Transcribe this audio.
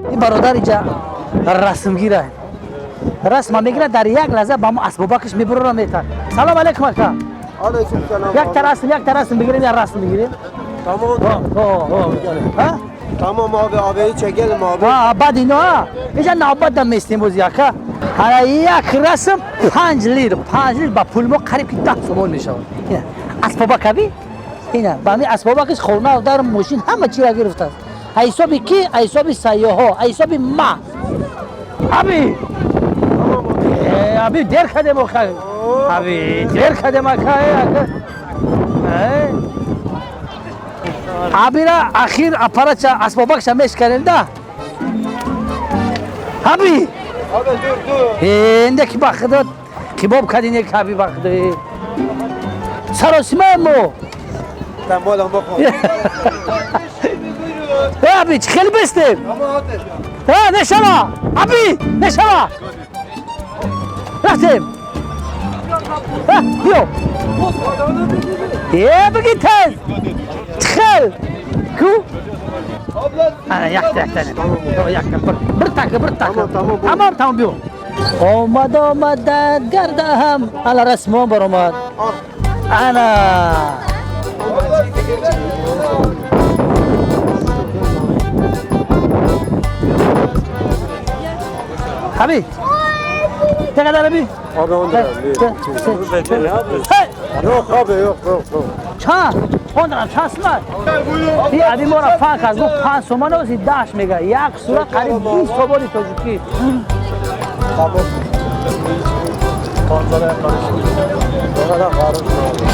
Ин бародар инҷа расмгира, расма мегирад, дар як лаҳза ба мо асбобакаш мебурора метад. Салом алейкум, ака. Aleykümselam. Якта расм, якта расм бигирем, як расм бигирем. Tamam. Ҳа? Tamam abi, abiyi çekelim abi. Ва баъд ино инҷа навбат местем бози, ака. Ҳара як расм 5 лир, 5 лир ба пули мо қариб ки 10 сомон мешавад. Ина асбобакаби, ина ба ҳамин асбобакаш хона, дар мошин ҳама чира гирифтааст. А ҳисоби ки? А ҳисоби сайёҳо, а ҳисоби ма. Аби, аби, дер кардем оха, аби, дер кардем, ака, ака. Абира ахир аппаратша, асбобакша мешканем да, аби. Abi, dur dur. Энде ки ба худо кибоб кардине, ки аби, ба худо саросимаем мо. Tamam, bakalım. Аби, чӣ хеле бестем. Tamam hadi. Нешава, аби, нешава, рафтем. Биё, е, биги тез, чӣ хел ку. Ана якта, якта, якта, бір така, бір така. Тамом, тамом. Тамом, тамом, биё. Омад, омадад гардаҳам ала расмон баромад. Ана. Аби, чӣ қадар, аби? Abi, 10 lira. Hey! Yok abi, yok yok yok. Чанд? 10 лира чанд сумат? И аби мора фан кард, гуфт 5 сомон ози даш мега. Як сура қариб 20 сомони тоҷикӣ. Tamam. O kadar karışma abi.